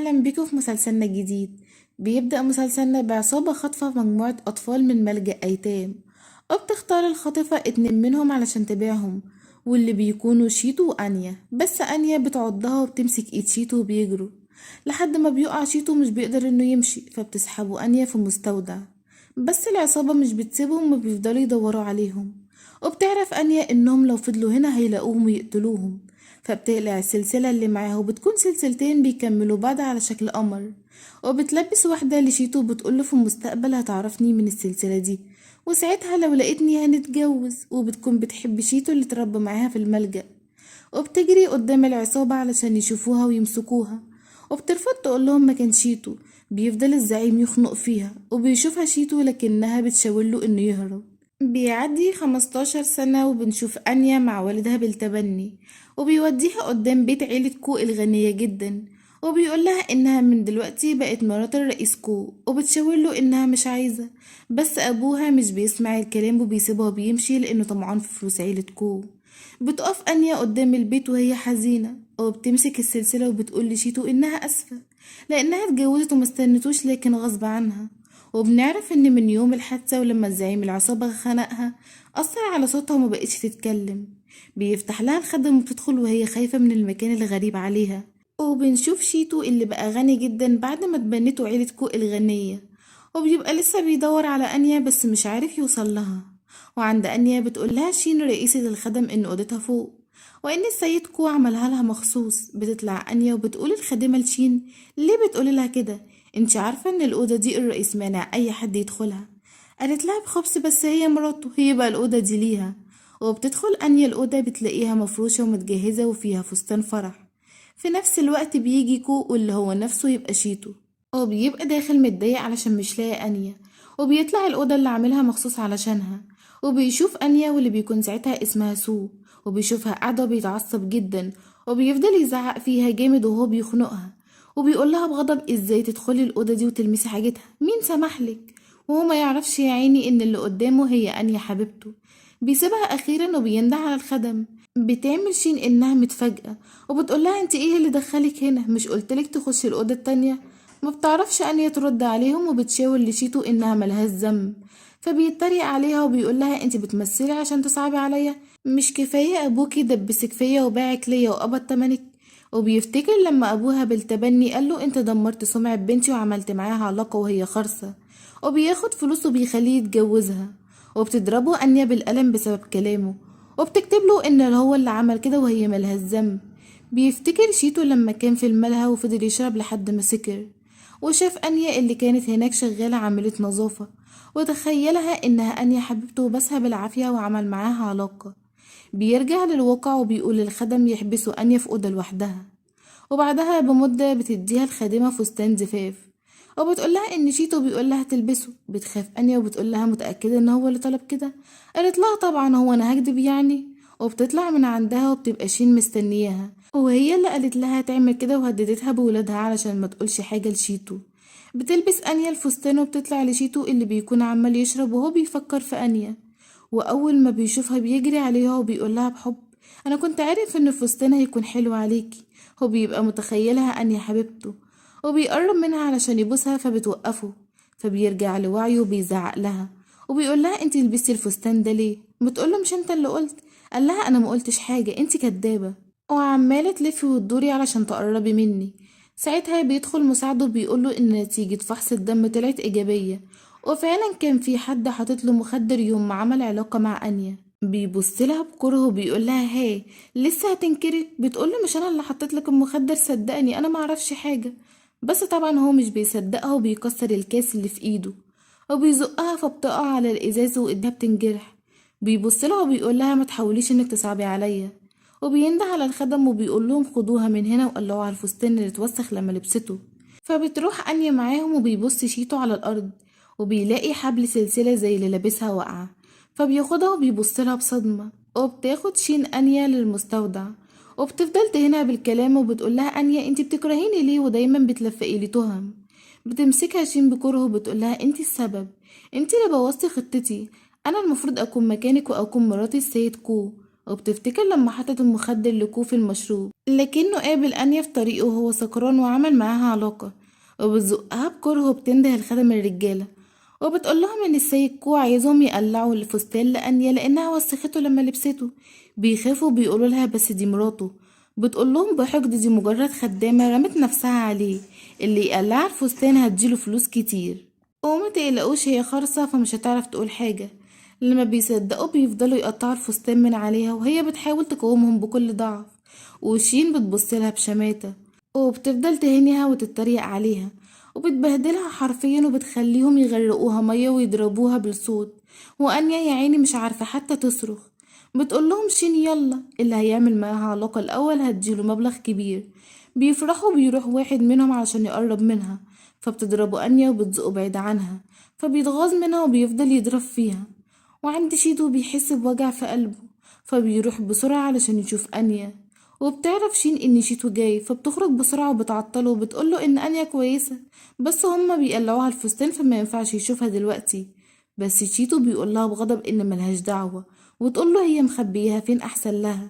أهلا بيكم في مسلسلنا الجديد. بيبدأ مسلسلنا بعصابة خاطفة مجموعة أطفال من ملجأ أيتام، وبتختار الخاطفة 2 منهم علشان تبيعهم، واللي بيكونوا شيتو وأنيا. بس أنيا بتعضها وبتمسك ايد شيتو وبيجروا لحد ما بيقع شيتو مش بيقدر انه يمشي، فبتسحبه أنيا في مستودع. بس العصابة مش بتسيبهم وبيفضلوا يدوروا عليهم، وبتعرف أنيا انهم لو فضلوا هنا هيلاقوهم ويقتلوهم، فبتقلع السلسلة اللي معاها وبتكون سلسلتين بيكملوا بعض على شكل قمر، وبتلبس واحدة لشيتو وبتقوله في المستقبل هتعرفني من السلسلة دي، وساعتها لو لقيتني هنتجوز. وبتكون بتحب شيتو اللي اتربى معاها في الملجأ، وبتجري قدام العصابة علشان يشوفوها ويمسكوها، وبترفض تقولهم مكان شيتو. بيفضل الزعيم يخنق فيها وبيشوفها شيتو لكنها بتشاورله انه يهرب. بيعدي 15 سنة وبنشوف أنيا مع والدها بالتبني، وبيوديها قدام بيت عيلة كو الغنية جدا، وبيقولها إنها من دلوقتي بقت مرات الرئيس كو، وبتشاورله إنها مش عايزة، بس أبوها مش بيسمع الكلام وبيسيبها وبيمشي لأنه طمعان في فلوس عيلة كو. بتقف أنيا قدام البيت وهي حزينة، وبتمسك السلسلة وبتقول لشيتو إنها أسفة لأنها اتجوزت وما استنتوش لكن غصب عنها. وبنعرف إن من يوم الحادثة ولما الزعيم العصابة خنقها أثر على صوتها وما بقتش تتكلم. بيفتح لها الخدم وبتدخل وهي خايفة من المكان الغريب عليها. وبنشوف شيتو اللي بقى غني جدا بعد ما اتبنته عيلة كو الغنية، وبيبقى لسه بيدور على أنيا بس مش عارف يوصل لها. وعند أنيا بتقول لها شين رئيسة الخدم إن أوضتها فوق، وإن السيد كو عملها لها مخصوص. بتطلع أنيا وبتقول الخادمة لشين ليه بتقولي لها كده، انت عارفة إن الأوضة دي الرئيس مانع أي حد يدخلها. قالت لها بخبث بس هي مراته، هي بقى الأوضة دي ليها. وبتدخل أنيا الأوضة بتلاقيها مفروشة ومتجهزة وفيها فستان فرح. في نفس الوقت بيجي كو واللي هو نفسه يبقى شيتو، وبيبقى داخل متضايق علشان مش لاقي أنيا، وبيطلع الأوضة اللي عاملها مخصوص علشانها، وبيشوف أنيا واللي بيكون ساعتها اسمها سو، وبيشوفها قاعدة وبيتعصب جدا وبيفضل يزعق فيها جامد وهو بيخنقها، وبيقول لها بغضب ازاي تدخلي الأوضة دي وتلمسي حاجتها، مين سمحلك؟ وهو ما يعرفش يا عيني ان اللي قدامه هي أنيا حبيبته. بيسيبها أخيرا وبينده على الخدم. بتعمل شين إنها متفاجئة وبتقول لها انت ايه اللي دخلك هنا، مش قلتلك تخشي الأوضة التانية؟ ما بتعرفش أنيا ترد عليهم وبتشاور لشيتو إنها ملهاش ذنب، فبيتريق عليها وبيقول لها انت بتمثلي عشان تصعبي عليا، مش كفاية أبوكي دبسك فيا وباعك ليا وقبض تمنك؟ وبيفتكر لما أبوها بالتبني قال له انت دمرت سمعة بنتي وعملت معاها علاقة وهي خرسة، وبياخد فلوسه وبيخليه يتجوزها. وبتضربه أنيا بالقلم بسبب كلامه، وبتكتب له إن هو اللي عمل كده وهي ملهاش ذنب. بيفتكر شيتو لما كان في الملهى وفضل يشرب لحد ما سكر، وشاف أنيا اللي كانت هناك شغالة عاملة نظافة، وتخيلها إنها أنيا حبيبته وبسها بالعافية وعمل معاها علاقة. بيرجع للواقع وبيقول للخدم يحبسوا أنيا في أوضة لوحدها. وبعدها بمدة بتديها الخادمة فستان زفاف، وبتقول لها إن شيتو بيقول لها تلبسه. بتخاف أنيا وبتقول لها متأكدة إن هو اللي طلب كده؟ قالت لها طبعا، هو أنا هكدب يعني؟ وبتطلع من عندها وبتبقى شين مستنياها، وهي اللي قالت لها تعمل كده وهددتها بولادها علشان ما تقولش حاجة لشيتو. بتلبس أنيا الفستان وبتطلع لشيتو اللي بيكون عمال يشرب وهو بيفكر في أنيا، وأول ما بيشوفها بيجري عليها وبيقول لها بحب أنا كنت عارف إن الفستان هيكون حلو عليكي. هو بيبقى متخيلها أنيا حبيبته، وبيقرب منها علشان يبوسها فبتوقفه، فبيرجع لوعيه وبيزعق لها وبيقول لها انتي لبستي الفستان ده ليه؟ بتقول له مش انت اللي قلت؟ قال لها انا ما قلتش حاجه، انتي كدابه وعماله تلفي وتدوري علشان تقربي مني. ساعتها بيدخل مساعده وبيقول له ان نتيجه فحص الدم طلعت ايجابيه، وفعلا كان في حد حاطط له مخدر يوم ما عمل علاقه مع انيا. بيبص لها بكره وبيقول لها هاي لسه هتنكري؟ بتقول له مش انا اللي حطيت لك المخدر، صدقني انا ما اعرفش حاجه. بس طبعا هو مش بيصدقها وبيكسر الكاس اللي في ايده وبيزقها فبتقع على الازاز وايدها بتنجرح. بيبص لها وبيقول لها ما تحاوليش انك تصعبي عليا، وبينده على الخدم وبيقول لهم خدوها من هنا وقلعوها على الفستان اللي اتوسخ لما لبسته. فبتروح انيا معاهم وبيبص شيتو على الارض وبيلاقي حبل سلسلة زي اللي لابسها واقعة، فبياخدها وبيبص لها بصدمة. وبتاخد شين انيا للمستودع وبتفضل تهنها بالكلام وبتقول لها انيا انتي بتكرهيني ليه ودايما بتلفقي لي تهم. بتمسكها شين بكره وبتقول لها انتي السبب، انتي اللي بوظتي خطتي، انا المفروض اكون مكانك واكون مراتي السيد كو. وبتفتكر لما حطت المخدر لكو في المشروب، لكنه قابل أنيا في طريقه وهو سكران وعمل معاها علاقة، وبتزقها بكره وبتنده الخدم الرجالة وبتقول لهم إن السيد كو عايزهم يقلعوا الفستان لأنيا لأنها وسخته لما لبسته. بيخافوا بيقولوا لها بس دي مراته، بتقول لهم بحقد دي مجرد خدامة رمت نفسها عليه، اللي يقلعها الفستان هتجيله فلوس كتير، وما تقلقوش هي خرصة فمش هتعرف تقول حاجة. لما بيصدقوا بيفضلوا يقطعوا الفستان من عليها وهي بتحاول تقاومهم بكل ضعف، وشين بتبص لها بشماتة وبتفضل تهنيها وتتريق عليها وبتبهدلها حرفيا وبتخليهم يغرقوها مية ويضربوها بالصوت، وأنيا يا عيني مش عارفة حتى تصرخ. بتقول لهم شين يلا اللي هيعمل معاها علاقة الأول هتجيله مبلغ كبير. بيفرحوا بيروح واحد منهم علشان يقرب منها، فبتضربه أنيا وبتزقه بعيد عنها، فبيتغاظ منها وبيفضل يضرب فيها. وعند شيتو بيحس بوجع في قلبه، فبيروح بسرعة علشان يشوف أنيا، وبتعرف شين إن شيتو جاي، فبتخرج بسرعة وبتعطله وبتقوله إن أنيا كويسة بس هما بيقلعوها الفستان فما ينفعش يشوفها دلوقتي. بس شيتو بيقولها بغضب إن ملهاش دعوة، وتقوله هي مخبيها فين أحسن لها.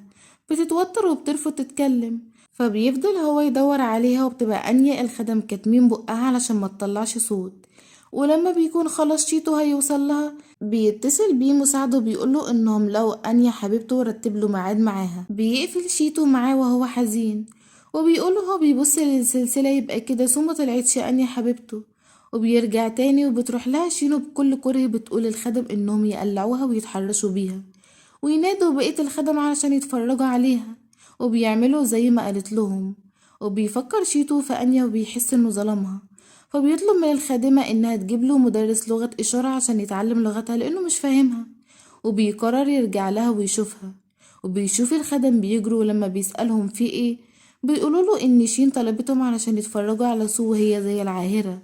بتتوتر وبترفض تتكلم، فبيفضل هو يدور عليها، وبتبقى أنيا الخدم كاتمين بقها علشان ما تطلعش صوت. ولما بيكون خلاص شيتو هيوصل لها بيتصل بيه مساعده بيقوله انهم لو أنيا حبيبته ورتب له ميعاد معاها. بيقفل شيتو معاه وهو حزين، وبيقوله هو بيبص للسلسلة يبقى كده سو ما طلعتش أنيا حبيبته. وبيرجع تاني وبتروح لها شينو بكل كره، بتقول الخدم انهم يقلعوها ويتحرشوا بيها وينادوا بقية الخدم علشان يتفرجوا عليها، وبيعملوا زي ما قالت لهم. وبيفكر شيتو في أنيا وبيحس انه ظلمها، فبيطلب من الخادمة انها تجيب له مدرس لغة اشارة عشان يتعلم لغتها لانه مش فاهمها، وبيقرر يرجع لها ويشوفها. وبيشوف الخدم بيجروا، ولما بيسألهم في ايه بيقولوا له ان شين طلبتهم علشان يتفرجوا على سو وهي زي العاهرة.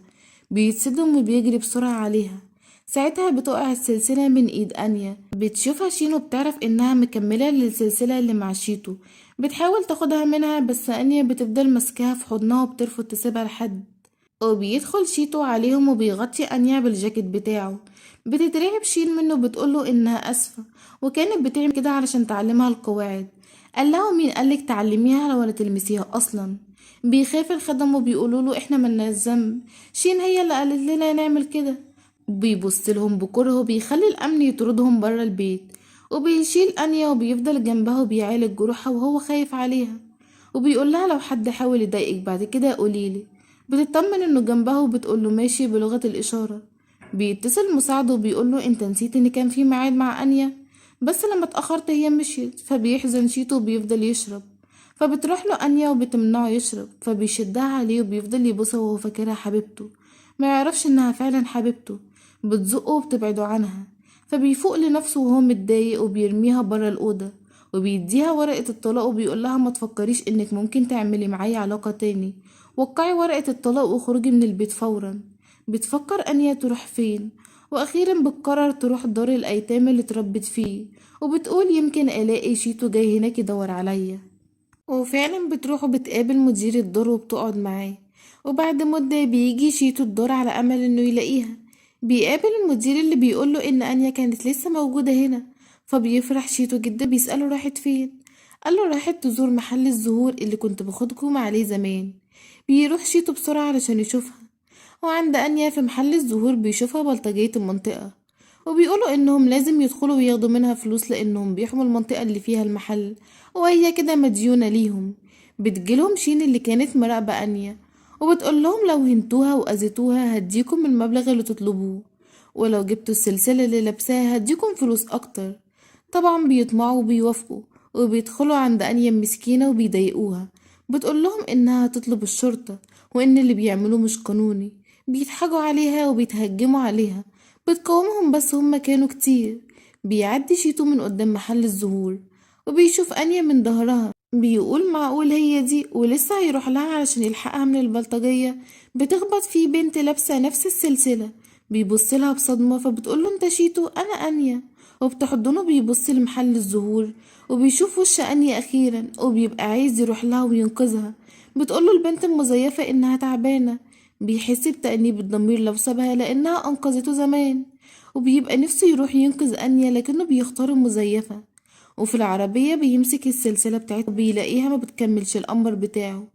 بيتصدم وبيجري بسرعة عليها. ساعتها بتقع السلسلة من ايد أنيا، بتشوفها شين وبتعرف انها مكملة للسلسلة اللي مع شيتو، بتحاول تاخدها منها بس أنيا بتفضل ماسكاها في حضنها وبترفض تسيبها لحد. وبيدخل شيتو عليهم وبيغطي أنيا بالجاكيت بتاعه. بتترعب شين منه وبتقوله إنها أسفة وكانت بتعمل كده علشان تعلمها القواعد. قال لها مين قالك تعلميها ولا تلمسيها أصلا؟ بيخاف الخدم وبيقولوا له إحنا ملناش ذنب، شين هي اللي قالت لنا نعمل كده. بيبص لهم بكره وبيخلي الأمن يطردهم برا البيت، وبيشيل أنيا وبيفضل جنبها وبيعالج جروحها وهو خايف عليها، وبيقول لها لو حد حاول يضايقك بعد كده قوليلي. بتطمن انه جنبها وبتقوله ماشي بلغة الإشارة. بيتصل مساعده وبيقوله انت نسيت ان كان في ميعاد مع أنيا، بس لما اتأخرت هي مشيت. فبيحزن شيتو وبيفضل يشرب، فبتروح له أنيا وبتمنعه يشرب، فبيشدها عليه وبيفضل يبوسها وهو فاكرها حبيبته، ما يعرفش انها فعلا حبيبته. بتزقه وبتبعده عنها، فبيفوق لنفسه وهو متضايق وبيرميها برا الأوضة، وبيديها ورقة الطلاق وبيقولها ما تفكريش انك ممكن تعملي معايا علاقة تاني، وقعي ورقة الطلاق واخرجي من البيت فورا. بتفكر أنيا تروح فين، وأخيرا بتقرر تروح دار الأيتام اللي اتربت فيه، وبتقول يمكن ألاقي شيتو جاي هناك يدور عليا. وفعلا بتروح وبتقابل مدير الدار وبتقعد معاه، وبعد مدة بيجي شيتو الدار على أمل إنه يلاقيها. بيقابل المدير اللي بيقوله إن أنيا كانت لسه موجودة هنا، فبيفرح شيتو جدا، بيسأله راحت فين، قاله راحت تزور محل الزهور اللي كنت باخدكم عليه زمان. بيروح شيتو بسرعة علشان يشوفها، وعند أنيا في محل الزهور بيشوفها بلطجية المنطقة، وبيقولوا إنهم لازم يدخلوا وياخدوا منها فلوس لإنهم بيحموا المنطقة اللي فيها المحل، وهي كده مديونة ليهم. بتجيلهم شين اللي كانت مراقبة أنيا، وبتقول لهم لو هنتوها وأذيتوها هديكم المبلغ اللي تطلبوه، ولو جبتوا السلسلة اللي لابساها هديكم فلوس أكتر. طبعا بيطمعوا وبيوافقوا، وبيدخلوا عند أنيا المسكينة وبيضايقوها. بتقول لهم إنها تطلب الشرطة وإن اللي بيعملوه مش قانوني. بيضحكوا عليها وبيتهجموا عليها، بتقاومهم بس هما كانوا كتير. بيعدي شيتو من قدام محل الزهور وبيشوف أنيا من ظهرها، بيقول معقول هي دي، ولسه هيروح لها علشان يلحقها من البلطجية. بتخبط فيه بنت لابسة نفس السلسلة، بيبص لها بصدمة، فبتقول له انت شيتو؟ أنا أنيا. وبتحضنه. بيبص لمحل الزهور وبيشوف وش أنيا أخيرا، وبيبقى عايز يروح لها وينقذها. بتقوله البنت المزيفة إنها تعبانة. بيحس بتأنيب الضمير لو سابها لأنها أنقذته زمان، وبيبقى نفسه يروح ينقذ أنيا لكنه بيختار المزيفة. وفي العربية بيمسك السلسلة بتاعته وبيلاقيها ما بتكملش القمر بتاعه،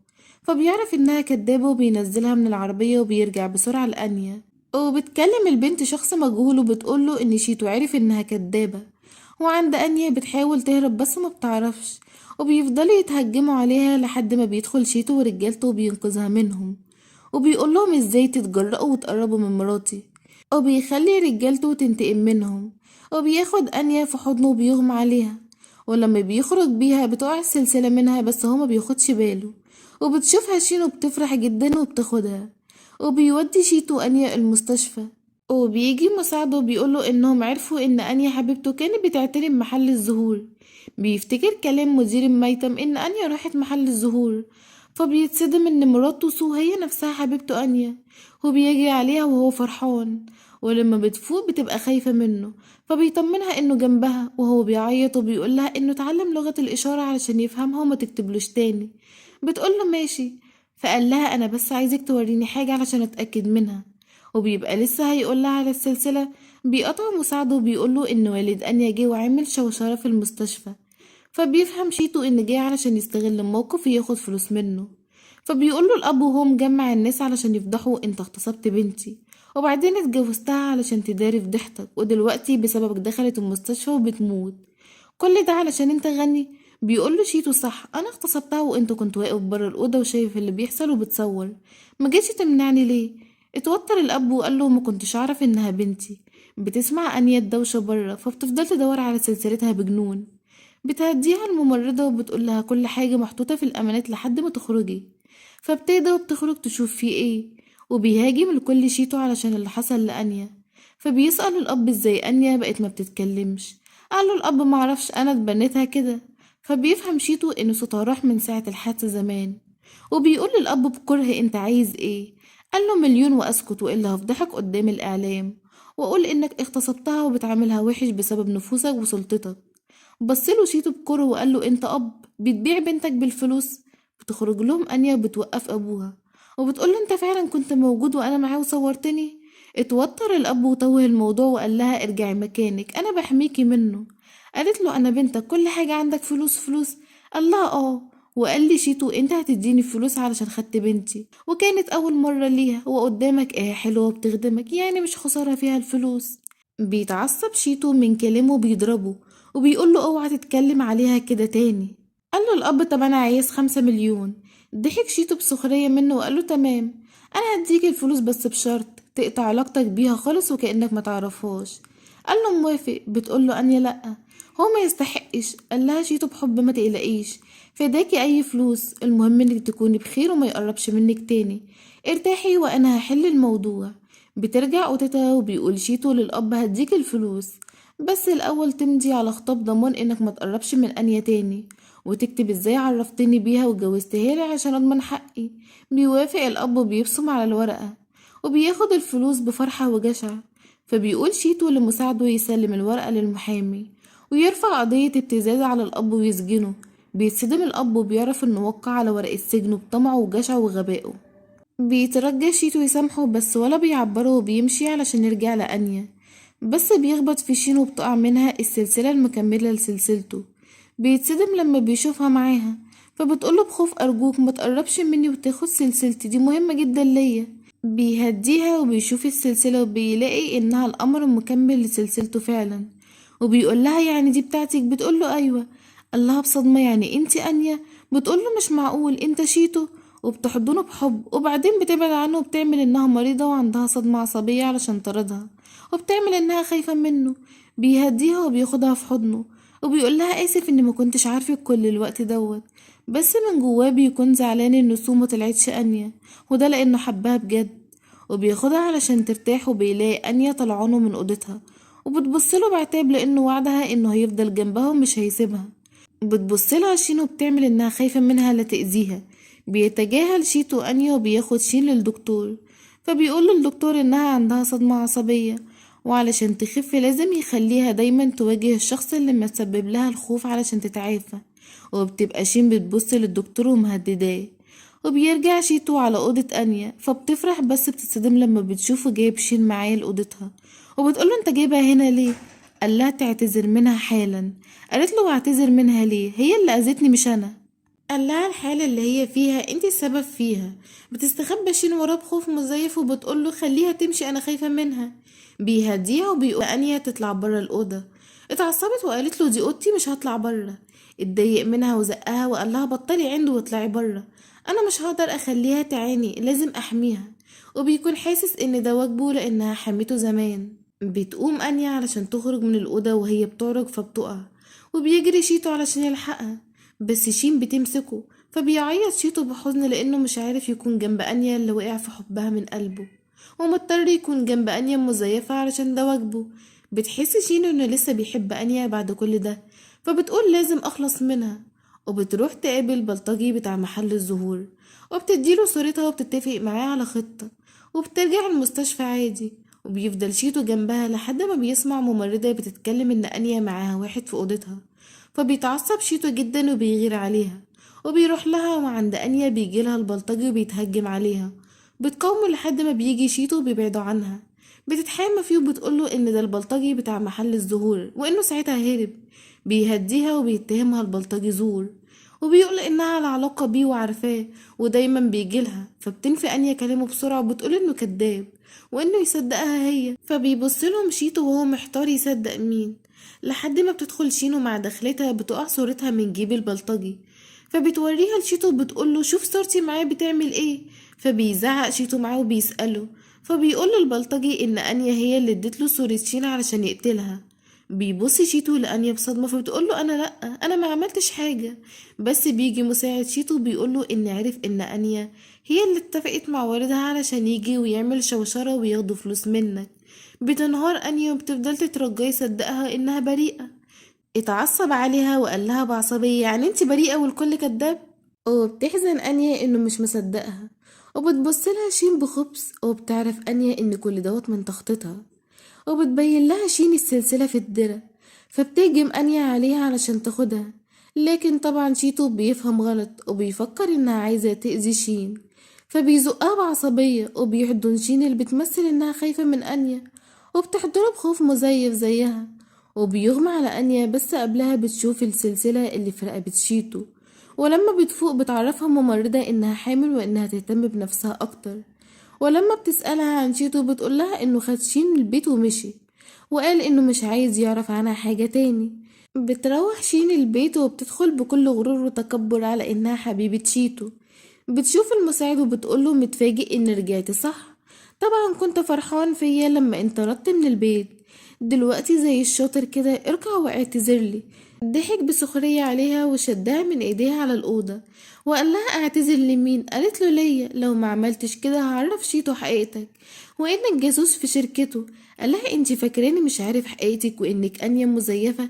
فبيعرف إنها كدابة وبينزلها من العربية وبيرجع بسرعة لأنيا. وبتكلم البنت شخص مجهول وبتقوله إن شيتو عرف إنها كدابة. وعند أنيا بتحاول تهرب بس ما بتعرفش، وبيفضلوا يتهجموا عليها لحد ما بيدخل شيتو ورجالته وبينقذها منهم، وبيقول لهم ازاي تتجرأوا وتقربوا من مراتي، وبيخلي رجالته تنتقم منهم، وبياخد أنيا في حضنه وبيغمى عليها. ولما بيخرج بيها بتقع السلسلة منها بس هو ما بياخدش باله، وبتشوفها شينو بتفرح جدا وبتاخدها. وبيودي شيتو أنيا المستشفى، وبيجي مساعده وبيقوله إنهم عرفوا إن أنيا حبيبته كانت بتعتني بمحل الزهور. بيفتكر كلام مدير الميتم إن أنيا راحت محل الزهور، فبيتصدم إن مراته سو هي نفسها حبيبته أنيا، وبيجري عليها وهو فرحان. ولما بتفوق بتبقى خايفة منه، فبيطمنها إنه جنبها، وهو بيعيط وبيقولها إنه اتعلم لغة الإشارة علشان يفهمها وما تكتبلوش تاني. بتقوله ماشي، فقال لها أنا بس عايزك توريني حاجة علشان أتأكد منها. وبيبقى لسه هيقولها على السلسلة، بيقطع مساعده وبيقوله إن والد أنيا جه وعمل شوشرة في المستشفى، فبيفهم شيتو إن جه علشان يستغل الموقف وياخد فلوس منه. فبيقوله الأب وهو مجمع الناس علشان يفضحوا أنت اغتصبت بنتي وبعدين اتجوزتها علشان تداري فضيحتك، ودلوقتي بسببك دخلت المستشفى وبتموت، كل ده علشان انت غني. بيقوله شيتو صح، انا اغتصبتها وانت كنت واقف بره الاوضه وشايف اللي بيحصل وبتصور، ما جيتش تمنعني ليه؟ اتوتر الاب وقال له ما كنتش اعرف انها بنتي. بتسمع انيا الدوشه بره، فبتفضل تدور على سلسلتها بجنون. بتهديها الممرضه وبتقول لها كل حاجه محطوطه في الامانات لحد ما تخرجي، فبتهدى وبتخرج تشوف فيه ايه. وبيهاجم الكل شيتو علشان اللي حصل لأنيا، فبيسأل الأب ازاي أنيا بقت ما بتتكلمش. قال له الأب معرفش، أنا اتبنيتها كده. فبيفهم شيتو إن صوتها راح من ساعة الحادثة زمان، وبيقول للأب بكره انت عايز ايه؟ قال له 1,000,000 وأسكت وإلا هفضحك قدام الإعلام وأقول إنك اغتصبتها وبتعاملها وحش بسبب نفوذك وسلطتك. بصله شيتو بكره وقال له انت أب بتبيع بنتك بالفلوس. بتخرج لهم أنيا وبتوقف أبوها وبتقول له انت فعلا كنت موجود وانا معاه وصورتني. اتوتر الاب وتوه الموضوع وقال لها ارجعي مكانك انا بحميكي منه. قالت له انا بنتك كل حاجة عندك فلوس فلوس. قال لها اه، وقال لي شيتو انت هتديني فلوس علشان خدت بنتي وكانت اول مرة ليها وقدامك ايه حلوة وبتخدمك، يعني مش خسارة فيها الفلوس. بيتعصب شيتو من كلامه وبيضربه وبيقول له اوعى تتكلم عليها كده تاني. قال له الاب طب انا عايز 5 مليون. ضحك شيتو بسخرية منه وقال له تمام انا هديك الفلوس بس بشرط تقطع علاقتك بيها خالص وكأنك ما تعرفهاش. قال له موافق. بتقول له انيا لا هو ما يستحقش. قال لها شيتو بحب ما تقلقيش فداكي اي فلوس، المهم انك تكوني بخير وما يقربش منك تاني، ارتاحي وانا هحل الموضوع. بترجع اوضتها وبيقول شيتو للاب هديك الفلوس بس الاول تمضي على خطاب ضمان انك ما تقربش من انيا تاني وتكتب ازاي عرفتني بيها واتجوزتها لي عشان اضمن حقي. بيوافق الاب وبيبصم على الورقة وبياخد الفلوس بفرحة وجشع. فبيقول شيتو لمساعده يسلم الورقة للمحامي ويرفع قضية ابتزاز على الاب ويسجنه. بيتصدم الاب وبيعرف انه وقع على ورقة سجنه بطمعه وجشعه وغبائه. بيترجى شيتو يسامحه بس ولا بيعبره وبيمشي علشان يرجع لأنيا، بس بيخبط في شين وبتقع منها السلسلة المكملة لسلسلته. بيتصدم لما بيشوفها معاها، فبتقوله بخوف أرجوك ما تقربش مني وتاخد سلسلتي دي مهمة جدا ليا. بيهديها وبيشوف السلسلة وبيلاقي إنها القمر المكمل لسلسلته فعلا، وبيقول لها يعني دي بتاعتك؟ بتقوله أيوة. قال لها بصدمة يعني انتي أنيا؟ بتقوله مش معقول انت شيتو، وبتحضنه بحب. وبعدين بتبعد عنه وبتعمل إنها مريضة وعندها صدمة عصبية علشان طردها، وبتعمل إنها خايفة منه. بيهديها وبياخدها في حضنه وبيقول لها آسف إني ما كنتش عارفك كل الوقت دوت، بس من جواه بيكون زعلان إن سو ما طلعتش أنيا، وده لأنه حبها بجد. وبياخدها علشان ترتاح، وبيلاقي أنيا طلعانه من أوضتها وبتبصله بعتاب لأنه وعدها إنه هيفضل جنبها ومش هيسيبها. بتبصلها شين وبتعمل إنها خايفة منها لا تأذيها. بيتجاهل شيتو أنيا وبياخد شين للدكتور، فبيقول للدكتور إنها عندها صدمة عصبية وعلشان تخف لازم يخليها دايما تواجه الشخص اللي مسبب لها الخوف علشان تتعافى. وبتبقى شين بتبص للدكتور ومهدداه. وبيرجع شيتو على أوضة أنيا، فبتفرح بس بتتصدم لما بتشوفه جايب شين معاه لأوضتها، وبتقوله انت جايبها هنا ليه؟ قال لها تعتذر منها حالا. قالت له واعتذر منها ليه؟ هي اللي اذتني مش انا. قال لها الحالة اللي هي فيها انت السبب فيها. بتستخبى شين وراه بخوف مزيف وبتقول له خليها تمشي انا خايفة منها. بيهديها وبيقول انيا تطلع برا الأوضة. اتعصبت وقالت له دي اوضتي مش هطلع برا. اتضايق منها وزقها وقال لها بطلي عنده واطلعي برا، انا مش هقدر اخليها تعاني، لازم احميها. وبيكون حاسس ان ده واجبه لانها حميته زمان. بتقوم انيا علشان تخرج من الأوضة وهي بتعرج فبتقع، وبيجري شيتو علشان يلحقها، بس شين بتمسكه. فبيعيط شيتو بحزن لانه مش عارف يكون جنب انيا اللي وقع في حبها من قلبه، ومضطر يكون جنب انيا المزيفة علشان ده واجبه. بتحس شين انه لسه بيحب انيا بعد كل ده، فبتقول لازم اخلص منها. وبتروح تقابل بلطجي بتاع محل الزهور وبتديله صورتها وبتتفق معاه على خطة، وبترجع المستشفى عادي. وبيفضل شيتو جنبها لحد ما بيسمع ممرضة بتتكلم ان انيا معاها واحد في اوضتها، فبيتعصب شيتو جدا وبيغير عليها وبيروح لها. وعند انيا بيجيلها البلطجي وبيتهجم عليها، بتقاومه لحد ما بيجي شيتو وبيبعدوا عنها. بتتحامى فيه وبتقوله ان ده البلطجي بتاع محل الزهور وانه ساعتها هرب. بيهديها وبيتهمها البلطجي زور، وبيقول انها على علاقة بيه وعارفاه ودايما بيجيلها. فبتنفي انيا كلامه بسرعة وبتقول انه كداب وانه يصدقها هي. فبيبص لهم شيتو وهو محتار يصدق مين، لحد ما بتدخل شينو. مع دخلتها بتقع صورتها من جيب البلطجي، فبتوريها لشيتو وبتقوله شوف صورتي معاه بتعمل ايه. فبيزعق شيتو معاه وبيسأله، فبيقول للبلطجي ان انيا هي اللي ادت له صورة شين علشان يقتلها. بيبص شيتو لانيا بصدمة، فبتقوله انا لا، انا ما عملتش حاجة. بس بيجي مساعد شيتو بيقوله ان عرف ان انيا هي اللي اتفقت مع والدها علشان يجي ويعمل شوشرة وياخدوا فلوس منك. بتنهار انيا وبتفضل تترجاه يصدقها انها بريئة. اتعصب عليها وقال لها بعصبية يعني انت بريئة والكل كداب. وبتحزن انيا انه مش مصدقها، وبتبص لها شين بخبث، وبتعرف انيا ان كل دوت من تخطيطها. وبتبين لها شين السلسلة في الدرة، فبتهجم انيا عليها علشان تاخدها، لكن طبعا شيتو بيفهم غلط وبيفكر انها عايزة تأذي شين، فبيزقها بعصبية وبيحضن شين اللي بتمثل انها خايفة من انيا، وبتحضنه بخوف مزيف زيها، وبيغمى على انيا. بس قبلها بتشوف السلسلة اللي في رقبة شيتو، ولما بتفوق بتعرفها ممرضة انها حامل وانها تهتم بنفسها اكتر. ولما بتسألها عن شيتو بتقولها انه خد شين من البيت ومشي، وقال انه مش عايز يعرف عنها حاجة تاني. بتروح شين البيت وبتدخل بكل غرور وتكبر على انها حبيبة شيتو. بتشوف المساعد وبتقوله متفاجئ ان رجعت صح، طبعا كنت فرحان فيا لما انطردت من البيت، دلوقتي زي الشاطر كده ارجع واعتذرلي. ضحك بسخرية عليها وشدها من ايديها على الأوضة وقال لها اعتذر لمين؟ قالت له ليا، لو ما عملتش كده هعرف شيتو حقيقتك وانك جاسوس في شركته. قال لها انت فاكراني مش عارف حقيقتك وانك انيا مزيفة؟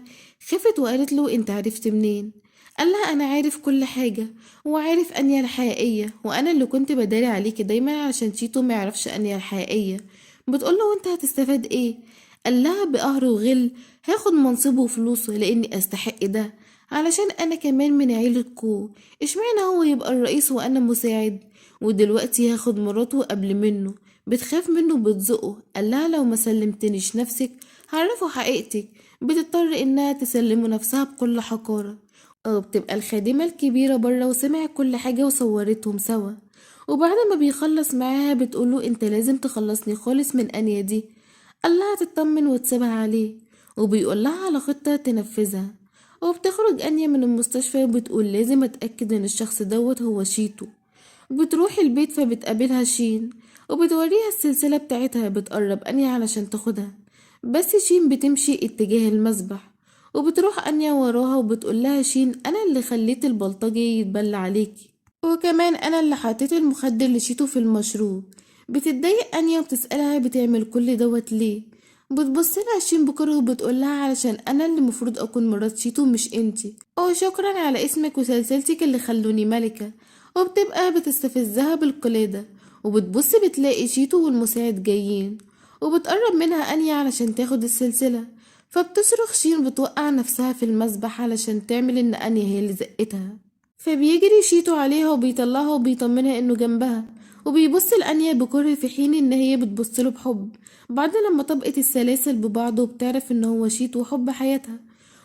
خفت وقالت له انت عرفت منين؟ قال لها انا عارف كل حاجة وعارف انيا الحقيقية، وانا اللي كنت بداري عليكي دايما عشان شيتو ما يعرفش انيا الحقيقية. بتقول له وانت هتستفاد ايه؟ قال لها بقهر وغل هاخد منصبه وفلوسه لاني استحق ده، علشان انا كمان من عيلة كو، اشمعنى هو يبقى الرئيس وانا مساعد، ودلوقتي هاخد مراته قبل منه. بتخاف منه وبتزقه. قال لها لو ما سلمتنيش نفسك هعرفه حقيقتك. بتضطر انها تسلمه نفسها بكل حقارة. وبتبقى الخادمة الكبيرة بره وسمعت كل حاجة وصورتهم سوا. وبعد ما بيخلص معاها بتقوله انت لازم تخلصني خالص من انيا دي. قال لها تطمن وتسيبها عليه، وبيقول لها على خطة تنفذها. وبتخرج انيا من المستشفى وبتقول لازم اتأكد ان الشخص دوت هو شيتو. بتروح البيت فبتقابلها شين وبتوريها السلسلة بتاعتها. بتقرب انيا علشان تاخدها، بس شين بتمشي اتجاه المسبح، وبتروح انيا وراها وبتقول لها شين انا اللي خليت البلطجي يتبلى عليكي، وكمان انا اللي حطيت المخدر لشيتو في المشروب. بتتضايق انيا وبتسألها بتعمل كل دوت ليه؟ بتبص لها شين بكره وبتقول لها علشان انا اللي المفروض اكون مرات شيتو مش انتي، وشكرا على اسمك وسلسلتك اللي خلوني ملكة. وبتبقى بتستفزها بالقلادة، وبتبص بتلاقي شيتو والمساعد جايين، وبتقرب منها انيا علشان تاخد السلسلة، فبتصرخ شين بتوقع نفسها في المسبح علشان تعمل ان انيا هي اللي زقتها. فبيجري شيتو عليها وبيطلعها وبيطمنها انه جنبها، وبيبص لأنيا بكره في حين ان هي بتبص له بحب. بعد لما طبقت السلاسل ببعض وبتعرف ان هو شيتو وحب حياتها،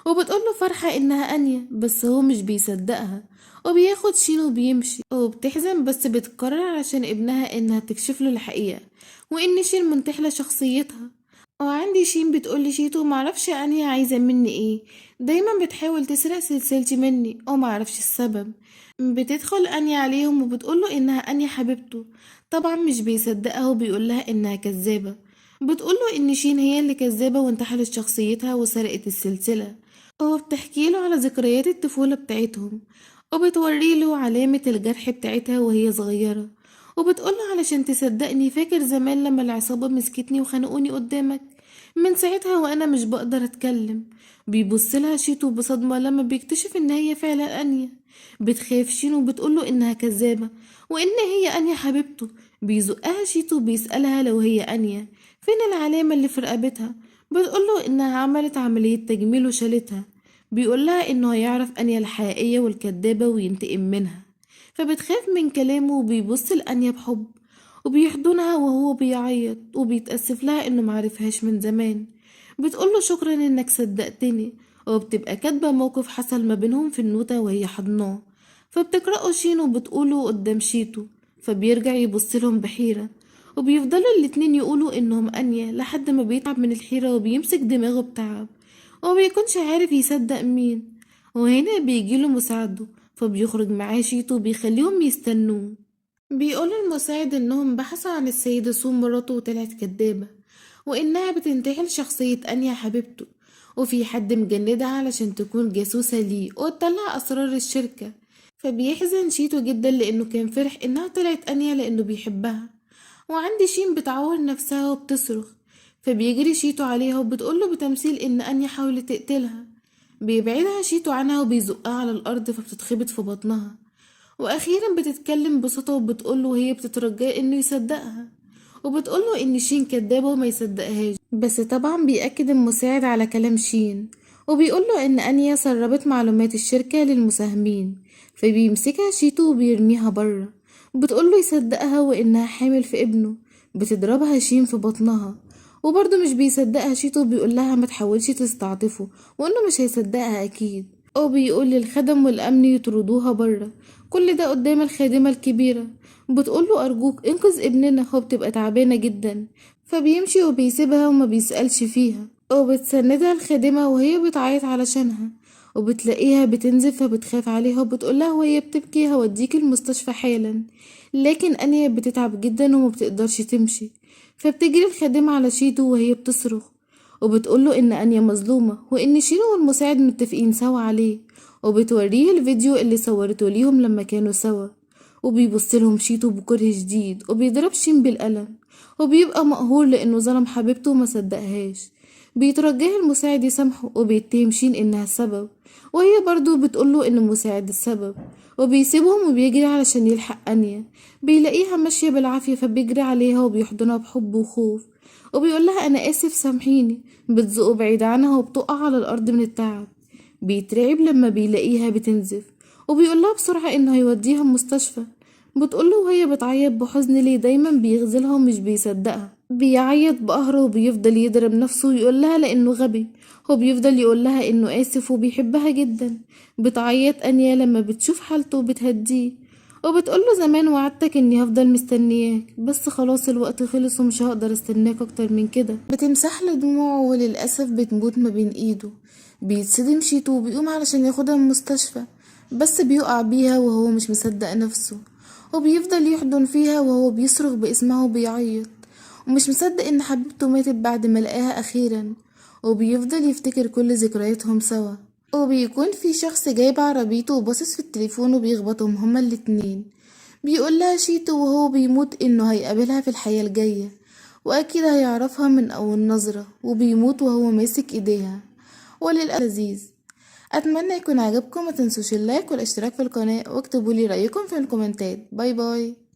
وبتقوله فرحة انها انيا، بس هو مش بيصدقها وبياخد شين وبيمشي. وبتحزن بس بتقرر عشان ابنها انها تكشف له الحقيقة وان شين منتحلة شخصيتها. وعندي شين بتقول لشيتو معرفش انيا عايزة مني ايه، دايما بتحاول تسرق سلسلتي مني ومعرفش السبب. بتدخل انيا عليهم وبتقوله انها انيا حبيبته، طبعا مش بيصدقها وبيقولها انها كذابة. بتقوله ان شين هي اللي كذابة وانتحلت شخصيتها وسرقت السلسلة، وبتحكي له على ذكريات الطفولة بتاعتهم، وبتوري له علامة الجرح بتاعتها وهي صغيرة، وبتقوله علشان تصدقني فاكر زمان لما العصابة مسكتني وخنقوني قدامك، من ساعتها وانا مش بقدر اتكلم. بيبص لها شيتو بصدمة لما بيكتشف ان هي فعلا انيا. بتخاف شين وبتقوله انها كذابة وان هي انيا حبيبته. بيزقها شيتو وبيسألها لو هي انيا فين العلامة اللي في رقبتها، بتقوله انها عملت عملية تجميل وشالتها. بيقولها انه هيعرف انيا الحقيقية والكدابة وينتقم منها، فبتخاف من كلامه وبيبص لانيا بحب وبيحضنها وهو بيعيط وبيتأسف لها انه معرفهاش من زمان. بتقوله شكرا انك صدقتني، وبتبقى كاتبة موقف حصل ما بينهم في النوتة وهي حضناه، فبتقرأه شين وبتقوله قدام شيتو، فبيرجع يبص لهم بحيرة، وبيفضلوا الاتنين يقولوا انهم انيا لحد ما بيتعب من الحيرة وبيمسك دماغه بتعب ومبيكونش عارف يصدق مين. وهنا بيجيله مساعده، فبيخرج معاه شيتو وبيخليهم يستنوه. بيقول المساعد انهم بحثوا عن السيدة سو مراته وطلعت كدابة، وانها بتنتحل شخصية انيا حبيبته، وفي حد مجندها علشان تكون جاسوسة ليه وتطلع اسرار الشركة. فبيحزن شيتو جدا لانه كان فرح انها طلعت انيا لانه بيحبها. وعند شين بتعور نفسها وبتصرخ، فبيجري شيتو عليها وبتقوله بتمثيل ان انيا حاولت تقتلها. بيبعدها شيتو عنها وبيزقها على الارض فبتتخبط في بطنها. واخيرا بتتكلم بصوتها وبتقوله وهي بتترجاه انه يصدقها، وبتقوله ان شين كدابة وما يصدقهاش. بس طبعا بيأكد المساعد على كلام شين وبيقوله ان انيا سربت معلومات الشركة للمساهمين، فبيمسكها شيتو وبيرميها بره. بتقوله يصدقها وانها حامل في ابنه. بتضربها شين في بطنها وبرضه مش بيصدقها شيتو، بيقولها ما تحاولش تستعطفه وانه مش هيصدقها اكيد، وبيقول للخدم والامن يطردوها بره. كل ده قدام الخادمة الكبيرة. بتقوله ارجوك انقذ ابننا، هو بتبقى تعبانة جدا، فبيمشي وبيسيبها وما بيسألش فيها. وبتسندها الخادمة وهي بتعيط علشانها، وبتلاقيها بتنزف فبتخاف عليها وبتقولها وهي بتبكي هوديك المستشفى حالا. لكن انيا بتتعب جدا وما بتقدرش تمشي، فبتجري الخادمة على شيتو وهي بتصرخ وبتقوله ان انيا مظلومة وان شينو والمساعد متفقين سوا عليه، وبتوريه الفيديو اللي صورته ليهم لما كانوا سوا. وبيبص لهم شيتو بكره شديد وبيضرب شين بالقلم، وبيبقى مقهور لانه ظلم حبيبته وما صدقهاش. بيترجاه المساعد يسامحه وبيتهم شين انها السبب، وهي برضو بتقوله ان المساعد السبب، وبيسيبهم وبيجري علشان يلحق انيا. بيلاقيها ماشية بالعافية فبيجري عليها وبيحضنها بحب وخوف وبيقولها انا اسف سامحيني. بتزقه بعيد عنها وبتقع على الارض من التعب. بيترعب لما بيلاقيها بتنزف وبيقولها بسرعة انه هيوديها المستشفى. بتقوله وهي بتعيط بحزن ليه دايما بيغزلها ومش بيصدقها. بيعيط بقهره وبيفضل يضرب نفسه ويقولها لانه غبي، هو بيفضل يقولها انه اسف وبيحبها جدا. بتعيط انيا لما بتشوف حالته وبتهديه وبتقوله زمان وعدتك اني هفضل مستنياك، بس خلاص الوقت خلص ومش هقدر استناك اكتر من كده. بتمسح له دموعه وللاسف بتموت ما بين ايده. بيتصدم شيتو وبيقوم علشان ياخدها من المستشفى، بس بيقع بيها وهو مش مصدق نفسه، وبيفضل يحضن فيها وهو بيصرخ باسمها وبيعيط ومش مصدق ان حبيبته ماتت بعد ما لقاها اخيرا، وبيفضل يفتكر كل ذكرياتهم سوا. وبيكون في شخص جايب عربيته وباصص في التليفون وبيخبطهم هما الاتنين. بيقول لها شيتو وهو بيموت انه هيقابلها في الحياة الجاية واكيد هيعرفها من اول نظرة، وبيموت وهو ماسك ايديها. وللأسف لذيذ. اتمنى يكون عجبكم، ما تنسوش ال like والاشتراك في القناة، واكتبوا لي رأيكم في الكومنتات. bye bye.